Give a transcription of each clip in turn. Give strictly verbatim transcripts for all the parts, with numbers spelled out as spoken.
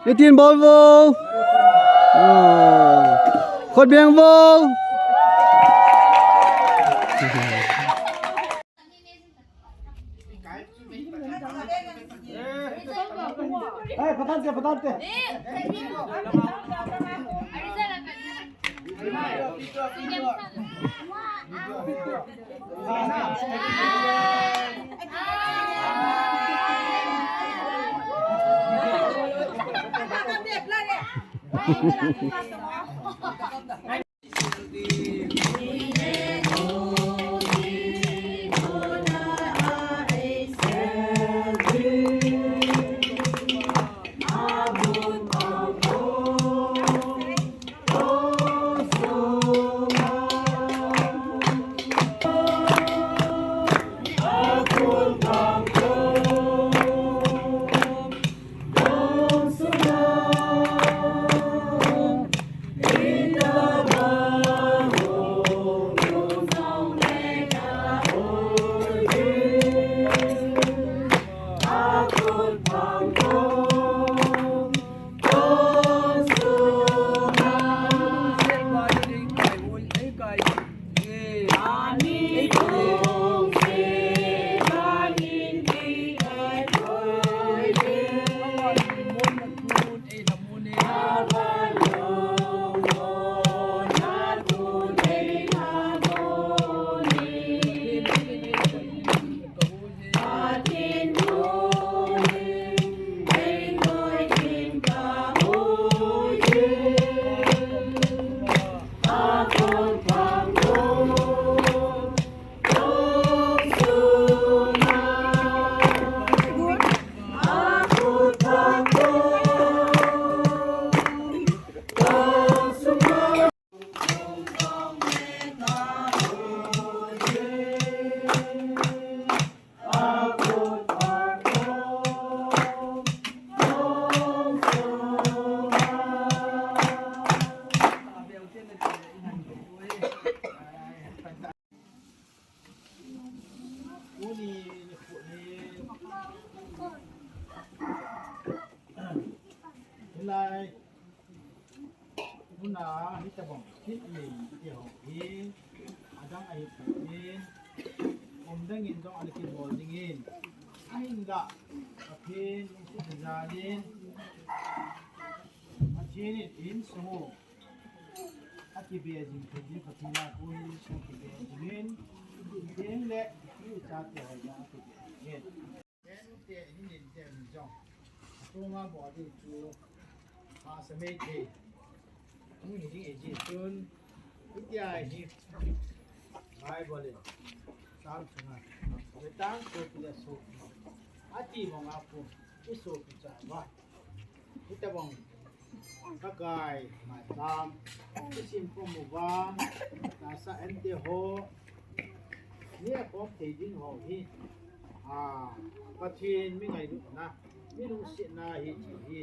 Itin bol vo. Ah. Khut beng vo. Eh, patante, patante. Hilai, tuna hitabang kit nei ti ho hi, adang ahi poi, umdang in jong ana kibol dingin, ahinla, Pathen lungset jalin, Pathen in insung u akibe jing thei ding, Pathen a kon insung kibe jingin, ding le, ichate ho jong akibe jingin. Ente hinin te hin jong. Atunga bol ding chu, hahsa mei thei. Hung hi ding ahi chun, hitia hi Bible in, Psalm sunga, Betang sopi le sopi, ati banga pu, isopi cha uva. Hitabang Pakai maicham isim khom uva, tahsa ente ho, mi akhom thei ding ho hi, a, Pathen mi ngailutna, mi lungsetna ahi ti hi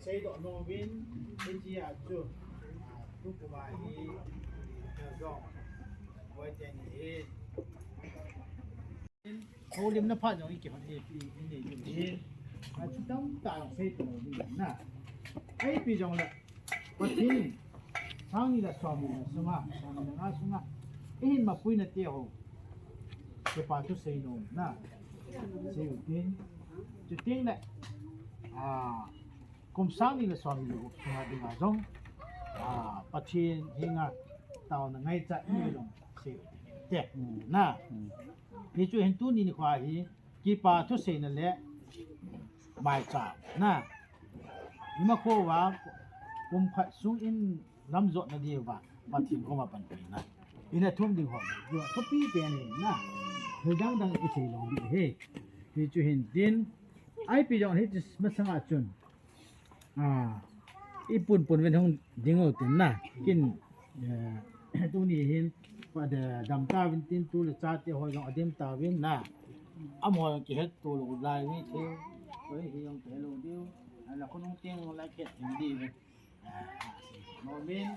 seidoh nom uvin, hitia chu, a, tukum a hi, jong, boi teni hi. Houlimna phat jong i kihot e, i, i nei ding hi. A, thu tamtah jong sei to ding na. Ipi jong le, Pathen, sang ni le som ni le sunga, som ni le nga sunga, i hin mapuina te ho, kipa thu sei nom na. Sei u tin, chuteng le, a, kum sang ni le som ni le gup sunga dinga jong, a, Pathen henga taona ngaichat i nei jong sei u tin. Te, na. Hichu hin tuni nikho hi, kipa thuseina le maicham na. Imakho uva, kum khat sung in lamjotna diuva, Pathen koma panpina. Ina thum ding ho, jo, thupi pen in na. Thil dang dang i sei lou ding ahi. Hichu hin tin, ipi jong hichu masanga chun. A, i pun pun uvin hung ding u tin na. Kin, eh, tuni hin, pa de dam tauvin tin tu le chate ho jong adim tauvin na. Amaho jong kihetto lou lai uve thil. Koi hi jong kihe lou diu. Ala khonung teng lai khet ding diu. A, momin,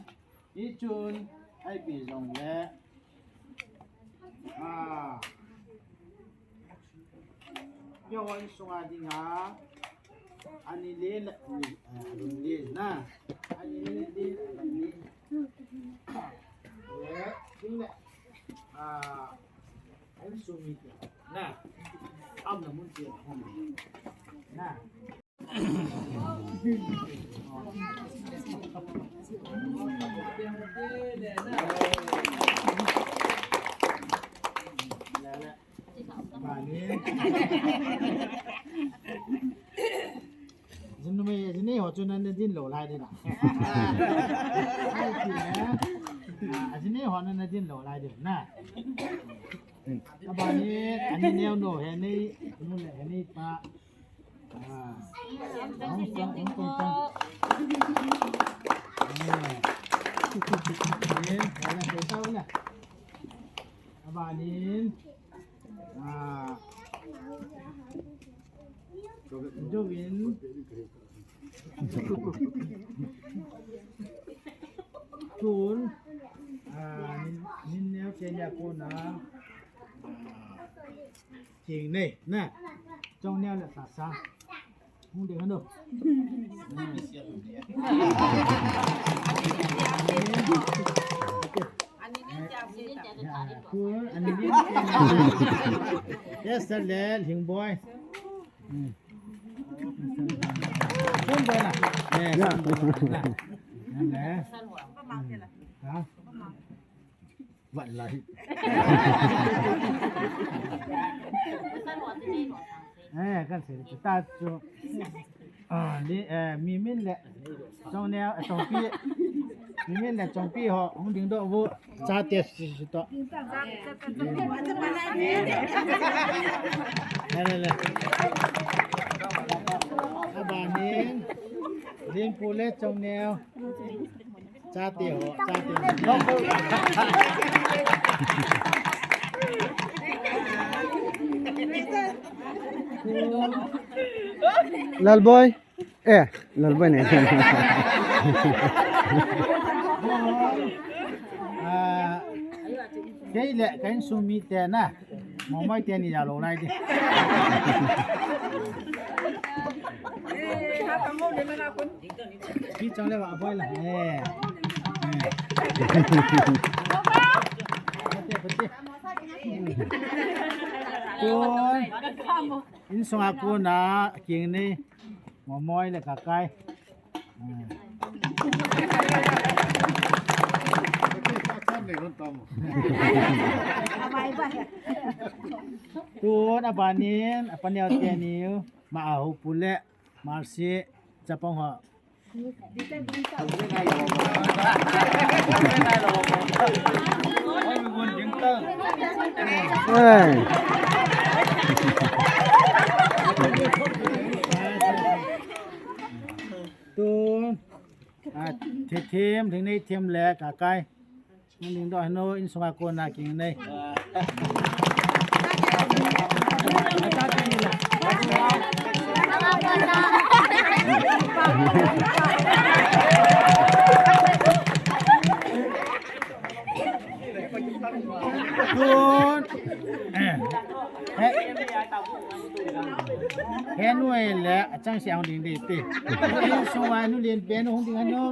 hichun, ipi jong le. A, Keiho insung a dinga, ani le la, ani, eh, alung le na. Ani le le, alung le. Eh, ding le. Ah, insung mi te. Na. Am na mun te. Na. Bani. Jin me, jin ne ho chu na, na din lou lai de na. Jin ne ho na, na din lou lai de na. Abani, ani neo no, he ni, nu le, he ni pa. Ah. Hong kong, hong kong, kong. Ah. Eh, wala, wala, wala. Abani. Ah. Jovin. Tun. Ah, nin, nin neo chen ya ko na. King nei, na. Chong neo le sa sa. Hung ding hanu. Yes, sir, le, Hing boy. Hmm. Hing boy na. Yes, Hing boy na. Yan le. Hmm. Ha? Vat lai. Eh, kan sei ta chu. Ah, ni, eh, mi min le. Chong neo, eh, chong pi. Mi min le chong pi ho, hung ding doh vo. Chate si, si to. Le, le, le. Abani. Lim pu le chong neo. Chate ho, chate ho. Lalboi. Eh, Lalboi ne. Ah, kei le, ka insung mi te na. Momoi teni ya lou lai di. Ki chang le ba boi la. Eh. Eh. Pati, pati. Ko. Insung a ko na king ni. Momoi le Kakai. Tun abanin, apaneo teniu, ma ahu pule, Marsi, chapang ho. Hey. Tun, ah, thi-, thim, thing nei thim le Kakai. Hung ding doh hanu, insung a ko na king nei. Tun. He, he nu le, achang siang ding ding te. Insung a nu lien pen hung ding hanu.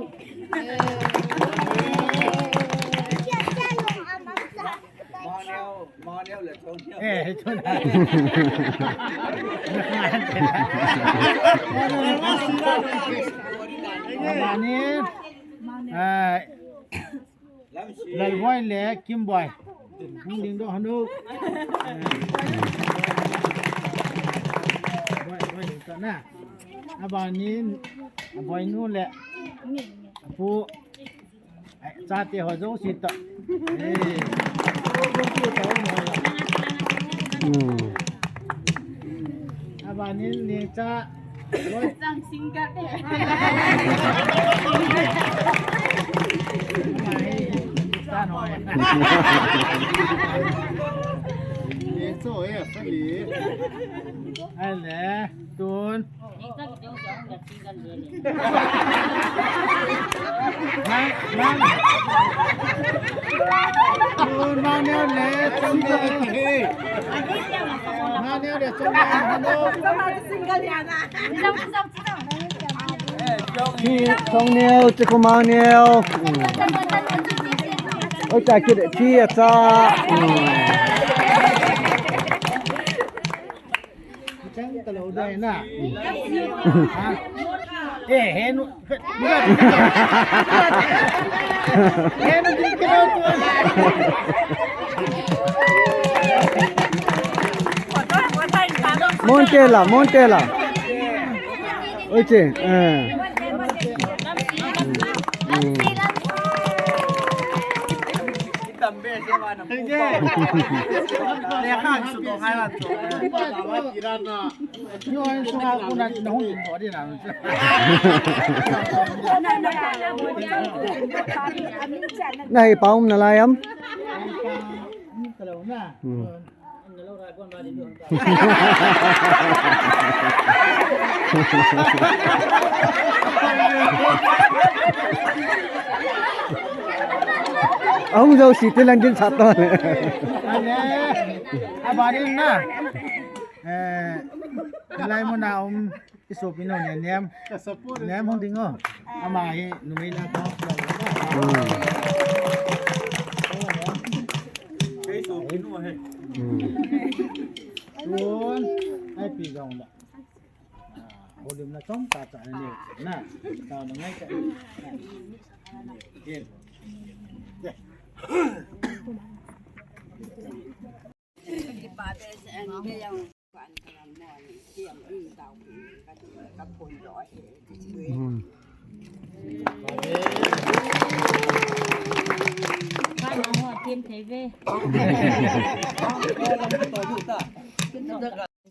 Eh, chun. Mani, eh, Lalboi le Kimboi. Hung ding doh hanu. Boi, boi, ding doh na. Abanin, aboi nu le. Apu. Ai, chate ho jouse toh. Eh. Hmm. Abanin ni cha. Chang sing ka te. Mai, cha noi. Ni cho e, sali. Ai le, tun. Mang, mang. Tun mang neo le, tun neo. Ma Chong neo, chikuma neo. Oi, cha kit, chi a cha. Chang ta lo dai na. Eh, henu. Henu din kilo tu. Montela, Montela. Oi, che. Eh. Hmm. Nahi paum nalai am? Hmm. Ahung jo si tilang din sat to. Ane, abarin na. Eh, lai mo na um. Isopi nu ne nem. Nem hung ding o. Ama hi numei la ka. Hmm. Kei sopi nu he. Hmm. Tun, ai pi jong da. Ah, holim na chom ta cha ne. Na, ta na ngai cha.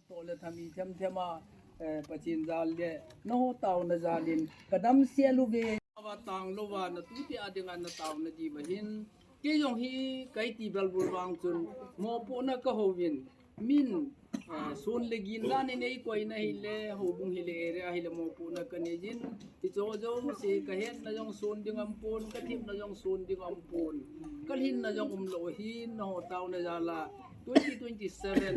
Toh le thami them them a, eh, Pathen jal le, nangho taona jal in, kadam sel uve. Ava tang louva, natu te a dinga nataona diuva hin, kei jong hi, kaiti belbul vang chun, mopohna kahouvin, min, eh, sun le gin dan in eikoi na hile, houbung hile, area hile, mopohna kanei jin, hicho jouse, kahetna jong sun ding aumpon, kathemna jong sun ding aumpon, kalhinna jong umlou hin, nangho taona jal a, twenty twenty-seven,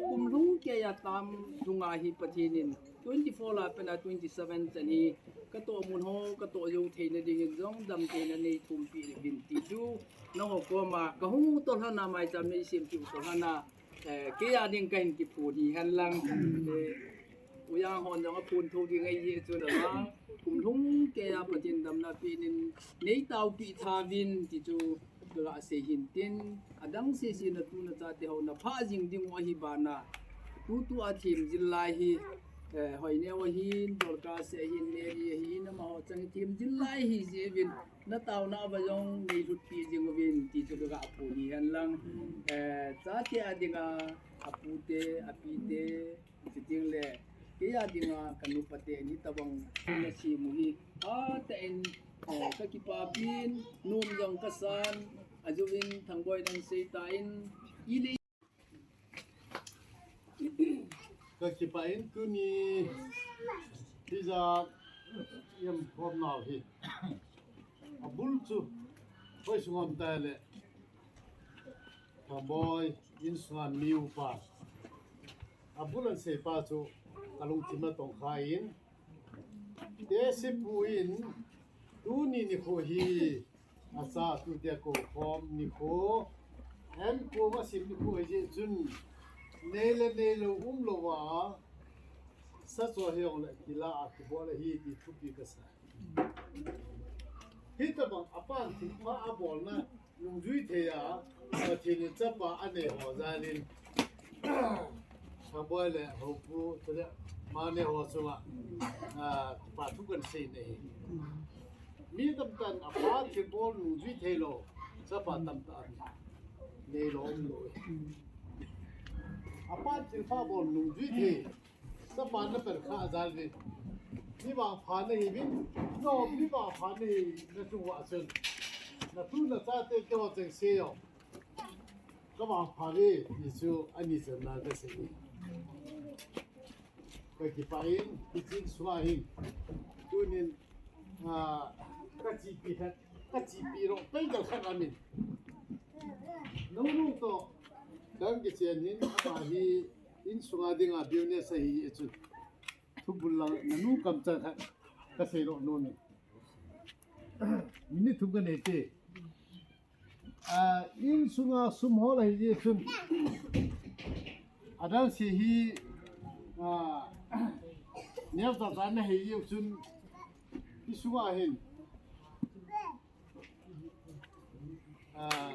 kum lhung keiya tam lhunga hi Pathen in, twenty-four la pena twenty-seven chan hi, katoh mun ho, katoh jou theina dingin jong damtheina neithum peh uvin ti chu, nangho koma, kahung u toh lhana, maicham neisem tiu toh lhana, eh, keiya ding kahin kiphon hi henlang, eh, Uyang hon jong aphon thou ding ahi jeh chun ama, kum lhung keiya Pathen damna peh in, neitaopi thauvin ti chu, kaga sei hin tin, adang sese natu nachate ho naphah jing diu ahi bana, tutua themjil lai hi, eh, Hoineo ahin, Dorcas ahin, Mary ahin, amaho chang hi themjil lai ahi jeh uvin, nataona uva jong neilhutpi jing uvin ti chu kaga phon hi henlang, eh, chate a dinga, apute, apite, Chuteng le, keiya dinga kanupa te in hitobang thilna semu hi, phatah in, eh, kakipah pin, nom jong kasan, ajouvin Thangboi nang seitan, ile. Kakipah in tuni, hijat, iam khom nau hi. Abul chu, hoi sung um tale. Thangboi, insunga mi upa. Abul an seipa chu, kalungthim a tongkha in. Tesi pu in, tuni nikho hi, acha tute kou khom nikho. An kou ma sim nikho hi jeh chun, nei le neilou umlouva, sa cho hiong le kila a kibol ahi ti thupi kasa. Hitobang apan thilpha abolna nungjui thei a, Pathen in chapa anei ho jal in, Thangboi le Hopu, chule Mane ho chunga, ah, kipa thu kahin sei nahi. Mi tamtah in apan thilbol nungjui theilou, chapa tamtah in neilou umlou. Apan thilpha bol nungjui thei, Chapa na pel kha jal uvin. Mi vangpha nahiuvin. No, mi vangpha nahi na chung uva chun. Natu nachate keiho chengse jong. Ka vangpha uve, ti chu ani channa kasei. Kakipah in, hiche sunga hin. Tunin, ah, kachepi khat, kachepi ro, pei dal khat amin. Nunung toh, dang kichen hin, ama hi, in Sunga dinga business ahi e chun. Thubul lang nanu kamcha khat kasei lo nom e. Minute thum kanei te. Ah, insunga sum hol ahi e chun. Adang si hi, ah, neocha cha nahi e chun. Insunga hin. Ah,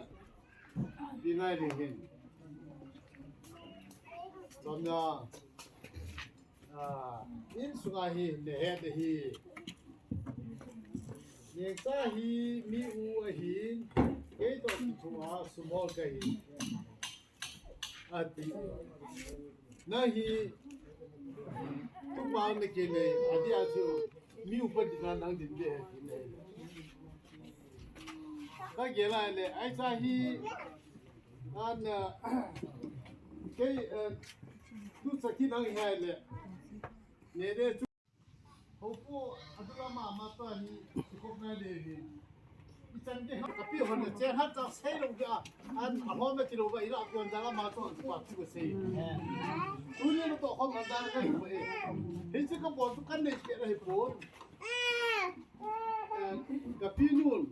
dingai ding hin. Chomna, ah, insunga hi, nahet ahi. Nengcha hi, mi u ahin, kei toh kithoa, sum hol kahi. Ati. Nahi, tupa na kei nei, ati achu, mi upa dinga nang din de, ati nei. Kagel a le, ahi cha hi, an, eh, kei, eh, tu cha kinang hi le, ne de chu. Hopu, atu lama ma ta hi, kop na de hi. Ichan ke ha, kapi hon na chen ha cha sei lo ga, an, a hon na ti lo ga, ila kuan da lama to, pa ti ko sei. Tuni na to hon na da ga hi ko e. Hichi kabol tu kan nei ke ra hi ko. Eh, kapi nun.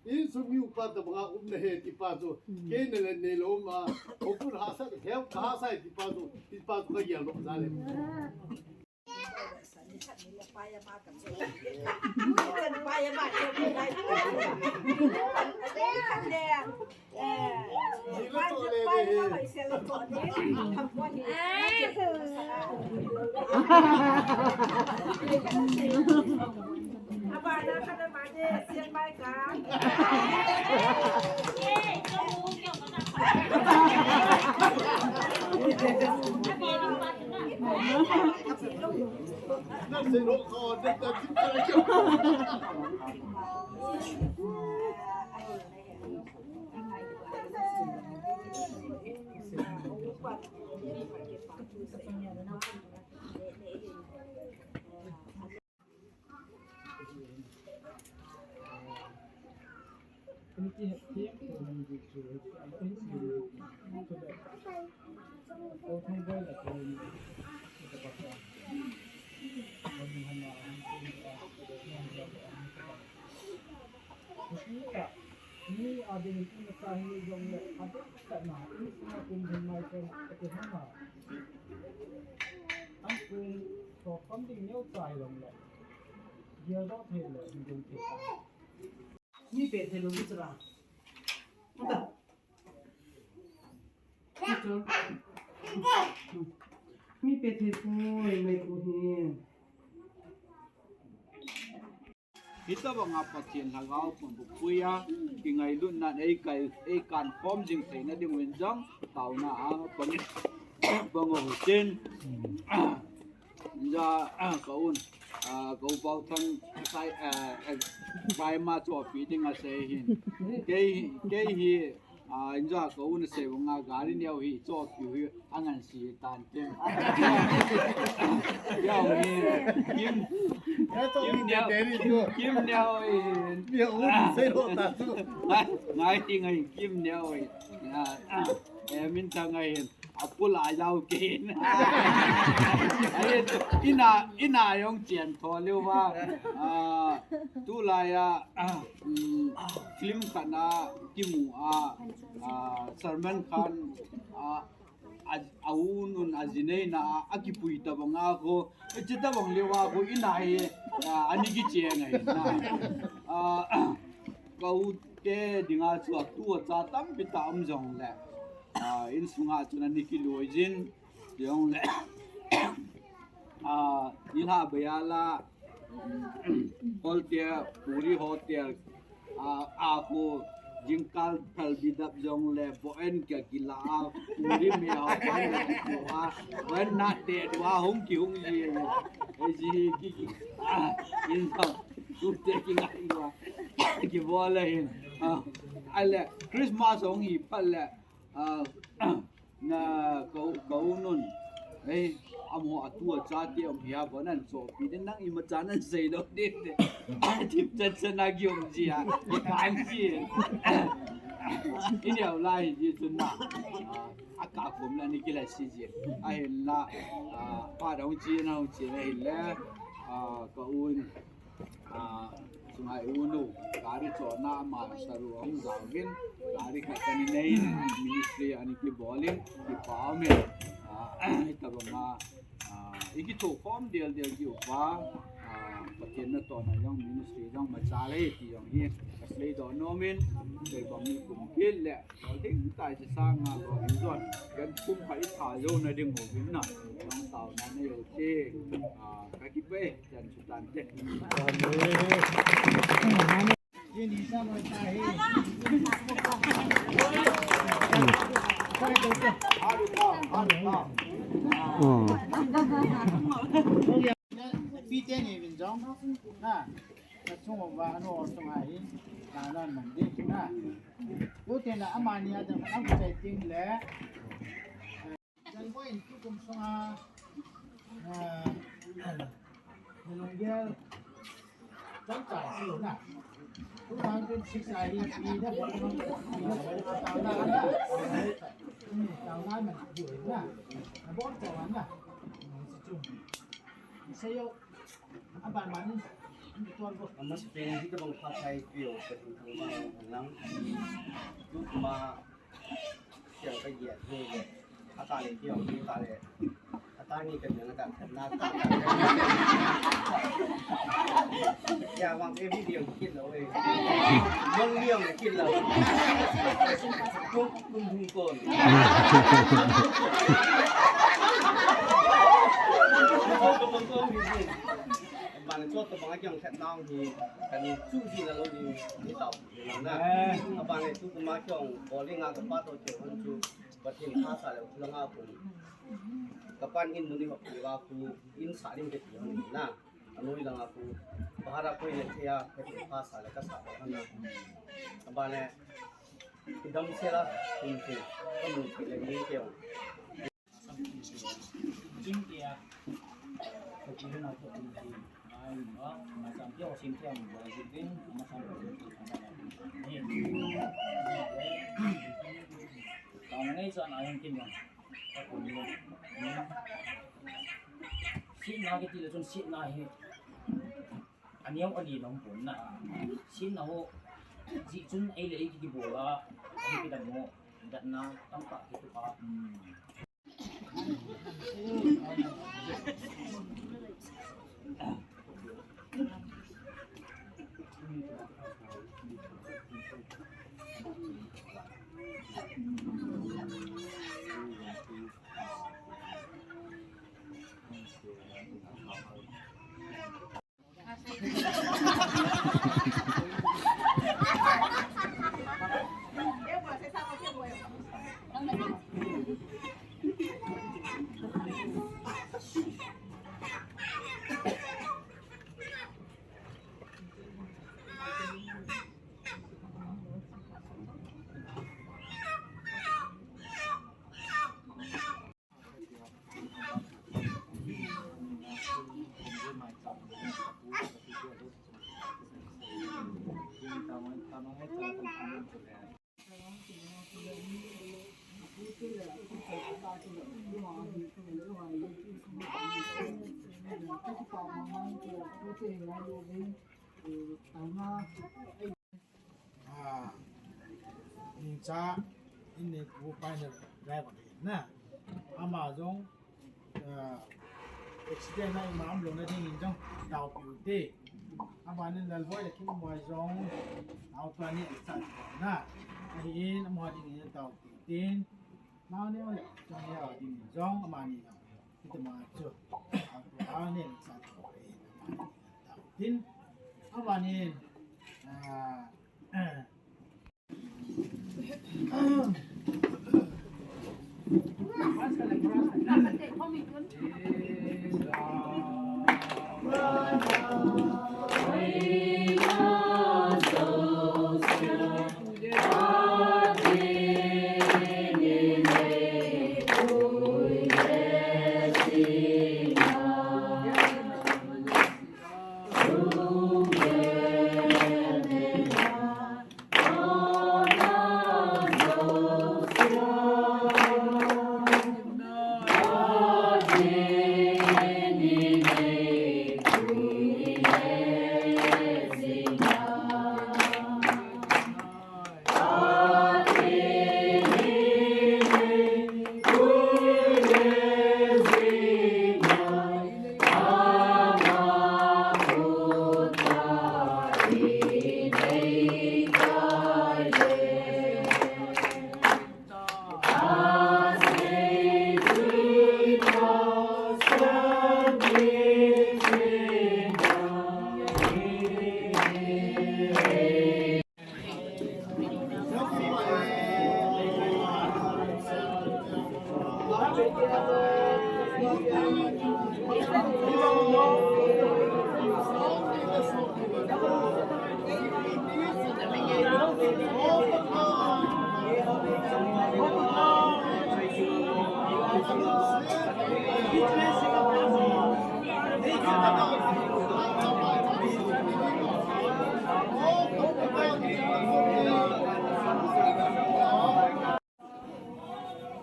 Insung mi upa tabanga um nahi tipa chu. Kei na le nei lo ma. Hopu hahsa, he hahsa tipa chu. Tipa chu kagel lo ja le. Mi ading in imacha hi jongle, ading khat na, insung a kum hin mai chen, ati hama. An kum, so kam ding neo chai jongle. Dia do thei le, ding ding thei. Mi pe thei lo mi chara. Ata. Mi pe thei poi, mai ko hi. Hitabanga Pathen lhagao pumpuia, kingailutna eikai, eikan khom jing theina ding uvin jong, taona a pang, pang u hitin. Ja, ka un, ah, ka u Paothang, sai, ah, eh, bai ma chopi ding asei hin. Kei, kei hi, ah, inja ka un asei banga gari neo hi chopi hi angan si tan tin. Yau hi, kim, kim neo, kim neo hi. Ngai, ngai, ngai, kim neo hi. Ah, ah, eh, min ta ngai hin. Apul a jao ken. Ai, ina, ina jong chen tho leu va. Ah, tulai a, ah, um, film khat na kimu a, ah, Salman Khan, ah, a, a u nun a ji neina a, akipui tabanga ko, eh, chi tabang leu va ko ina hi, ah, ani kicheng ahi na. Ah, ka u te dinga chu atu acha tampi ta um jongle. Ah, insunga chun ani kiloi jin, jongle. Ah, nilhah beiya la, hotel, puri hotel, ah, a ko jingkal thal bidap jongle, bo en kya kila, puri me a, pan kya kila, ah, bo en na te dua hung ki hung ji, eh, ji ki ki, ah, in sa, tu te ki ngai wa, ki bo la hin, ah, ale, Christmas hung hi phat le, ah, Na ka u, ka u nun. Ei, amo atu acha te um hia bo nan chopi den nang imacha nan sei lo de de. Tip chan chan a ki um ji a. Kan ji. Ineo lai hi ji chun na. Ah, a ka kum la ni kila si ji. Ahinla, ah, pa dong chi na hung chi na hin le. Ah, ka un. Ah, sungai unu. Gari chona ma saru hung jauvin. Gari khat kani nei. Ministry ani kibol in. Kipa umin. Ah, tabang a. Ah, i kithokhom del del diu pa, ah, Pathen natohna jong ministry jong macha le ti jong hi, ka seidoh nom in, seibang ni kum kit le, ding tai chi sang nga lo in don, kan kum kha i tha jo na ding ho vin na, jong taona nei u te, ah, ka kipah e, chan chu tante. Pi te ni vin jong, na, na chung uva, ano, chung a hi, na, na, man di, na. Tu te na, amani a, am chai ting le. Lalboi in tukum sunga, ah, nalunggel chomcha si na. Two thousand twenty-six a hi, i na bol na, i na bol na, taona na. Hmm, taona na, i na. Na bol taona na. Hmm, si chung. Sayo, aban ban in, in tuan ko. Ama si pen, kita bang pa chai pio, sa tung tung bang lang. Tu kuma, Siang ka giat ni le. A ta le kiong ni ta le. A ta ni ka ni ka ka na ka. Ya, wang e video kit lo e. Wang video kit lo. Kum, kum hung kon. Kum hung kon ni. Bang chot to bang kiong khat nang ni. Kan chu ji na lo ni. Ni tao. Na, aban le tu kuma kiong, bowling a kapa to kiong chu, Pathen phasah le, khu langa khu. Kapan in mun ni hop kiva khu, in sa lim ke kiong na. Anoi langa khu, bahara koi le thia, Pathen phasah le kasa to na. Aban le, idam sela, kun ke, kamu ke le ni kiong. Sitna kiti le chun sitna hi. Aneo ani nom pon na. Sitna ho. Ji chun ei le ei kibol a. Ei kidam ho. Datna tamtah kitup a. Ah, ningcha, in nei pu pai na driver na. Ama jong, ah, accident na ima umlou na dingin jong taopiu te. Abanin Lalboi le Kimboi jong, auto ni sa na. Ahin, amaho dingin taopiu tin. Nao neo le, chang neo dingin jong, amani jong. Itama chu, auto a ni sa. Tin, abanin, ah,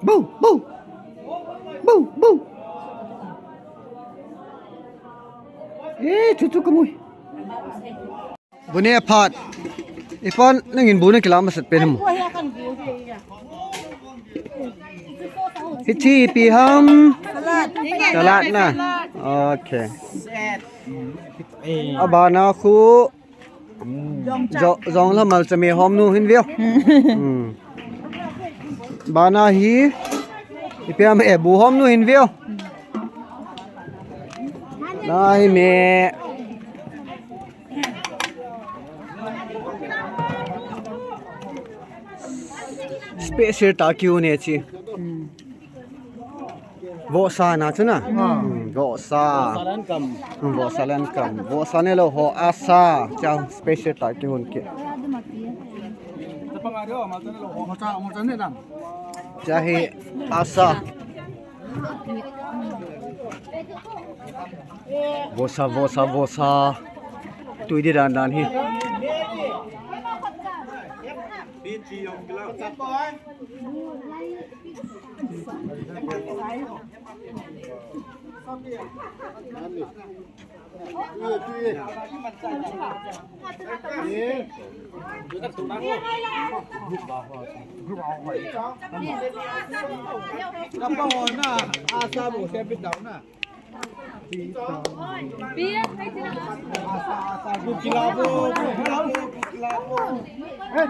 Bou, bou. Bou, bou. Eh, chu chu kamui. Bu ne phat. Ipan nangin bu na kila masat pen ham. Hichi ipi ham. Salad. Salad na. Okay. Abana khu. Jo-, jong la malcha me hom nu hin veo. Hmm. Bana hi. Ipi ham e bu hom nu hin veo. Na hi me. Special ta kiu ne chi. Vohsa na chu na? Hmm, vohsa. Vohsa lenkam. Hmm, vohsa lenkam. Vohsa ne lou ho asa. Cha special ta kihon kit. Cha hi asa. Vohsa, vohsa, vohsa. Tui di dan dan hi.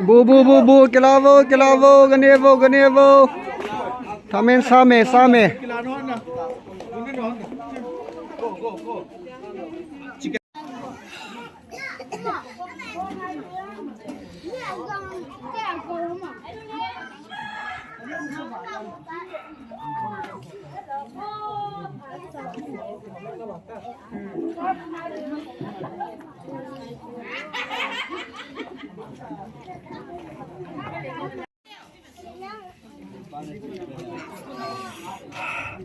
Bu, bu, bu, bu, kila vo, kila vo, gane vo, gane vo. Thamen same, same.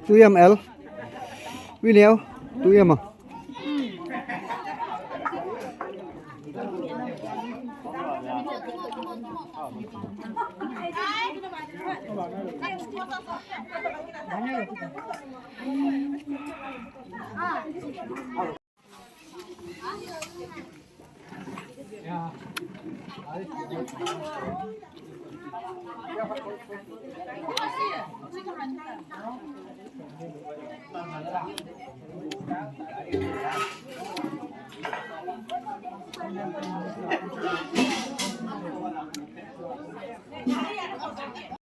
Two M L. Wi neo. Two M.